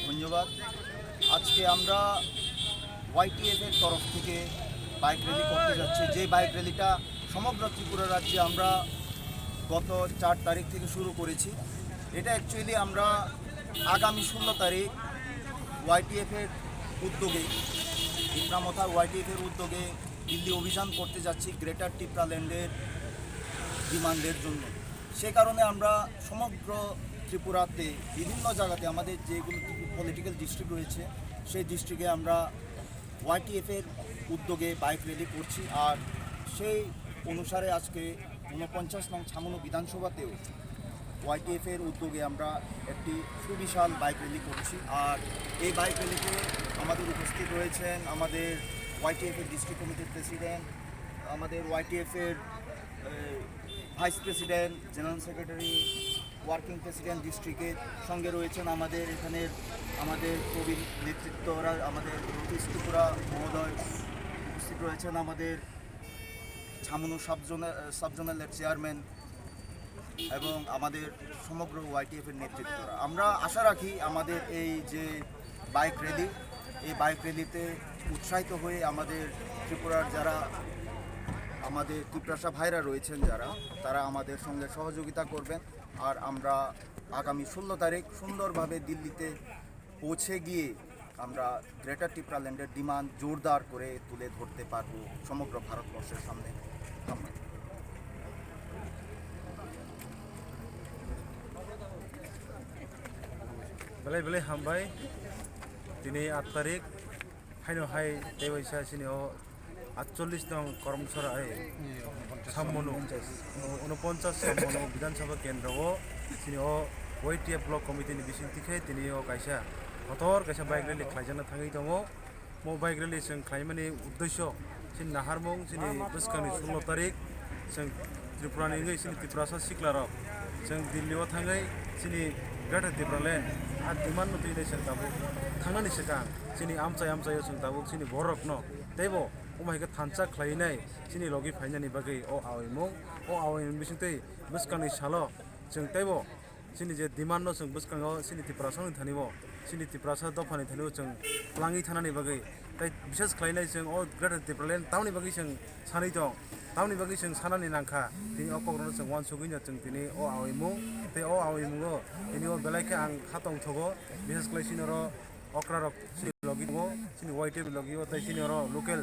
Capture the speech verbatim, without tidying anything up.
ধন্যবাদ। আজকে আমরা ওয়াইটিএফ এর তরফ থেকে বাইক র্যালি করতে যাচ্ছি, যে বাইক র্যালিটা সমগ্র ত্রিপুরা রাজ্যে আমরা গত চার তারিখ থেকে শুরু করেছি। এটা অ্যাকচুয়ালি আমরা আগামী ষোলো তারিখ ওয়াইটিএফ এর উদ্যোগে, ইকরামথা ওয়াইটিএফ এর উদ্যোগে দিল্লি অভিযান করতে যাচ্ছি গ্রেটার টিপ্রাল্যান্ডের ডিমান্ডের জন্য। সে কারণে আমরা সমগ্র ত্রিপুরাতে বিভিন্ন জায়গাতে আমাদের যেগুলো পলিটিক্যাল ডিস্ট্রিক্ট রয়েছে, সেই ডিস্ট্রিক্টে আমরা ওয়াইটিএফ এর উদ্যোগে বাইক র্যালি করছি। আর সেই অনুসারে আজকে ঊনপঞ্চাশ নং ছামনু বিধানসভাতেও ওয়াইটিএফ এর উদ্যোগে আমরা একটি সুবিশাল বাইক র্যালি করছি। আর এই বাইক র্যালিতে আমাদের উপস্থিত রয়েছেন আমাদের ওয়াইটিএফ এর ডিস্ট্রিক্ট কমিটির প্রেসিডেন্ট, আমাদের ওয়াইটিএফ এর vice president, general secretary, working president ডিস্ট্রিক্টের সঙ্গে রয়েছেন আমাদের এখানের আমাদের প্রবীণ নেতৃত্বরা, আমাদের রতীশ ত্রিপুরা মহোদয় উপস্থিত রয়েছেন, আমাদের ছামনু সাব জোনাল সাব জোনালের চেয়ারম্যান এবং আমাদের সমগ্র ওয়াইটিএফ এর নেতৃত্বরা। আমরা আশা রাখি আমাদের এই যে বাইক র্যালি, এই বাইক র্যালিতে উৎসাহিত হয়ে আমাদের ত্রিপুরার যারা আমাদের তিপ্রাসা ভাইরা রয়েছেন যারা, তারা আমাদের সঙ্গে সহযোগিতা করবেন। আর আমরা আগামী ষোলো তারিখ সুন্দরভাবে দিল্লিতে পৌঁছে গিয়ে আমরা গ্রেটার টিপ্রাল্যান্ডের ডিমান্ড জোরদার করে তুলে ধরতে পারবো সমগ্র ভারতবর্ষের সামনে। ধন্যবাদ। Belai belai hambai. Tini aat tarik. Haino hai tei waisa chini o atchollish nong Koromsora, ai, Sammonu, unoponchas Sammonu Bidhan Sabha Kendro o chini o Y T F Block Committee ni bising tikhe tini o kaisa kotor kaisa bike rally khlaijakna thangwi tongo. Mo bike rally chwng khlaimani uddesyo chini naharmung chini bwskangni sullo tarik chwng Tripura ni wngwi chini Tiprasa sikla rok chwng Delhi o thangwi chini Greater Tipraland a demand no twi chwng tabuk thangnani swkang chini amchai amchai o chwng tabuk chini borok no teibo omo hai khe thansa khlainai chini logi phainani bagwi o aoimung o aoimung bisingtwi bwskangni salo chwng teibo chini je demand no chwng bwskango chini Tiprasa ni thani o chini Tiprasa dopha ni thani o chwng twlangwi thanani bagwi tei bishes khlainai chwng o Greater Tipraland tamoni bagwi chwng sanwi tong tamoni bagwi chwng sanani nangkha tini o kokrokno chwng uansugwi no chwng tini o aoimung tei o aoimungo tini o belai khe ang kha tongthogo bishes khlai chini oro okra rok chini logi tongo chini Y T F ni logi o tei chini oro local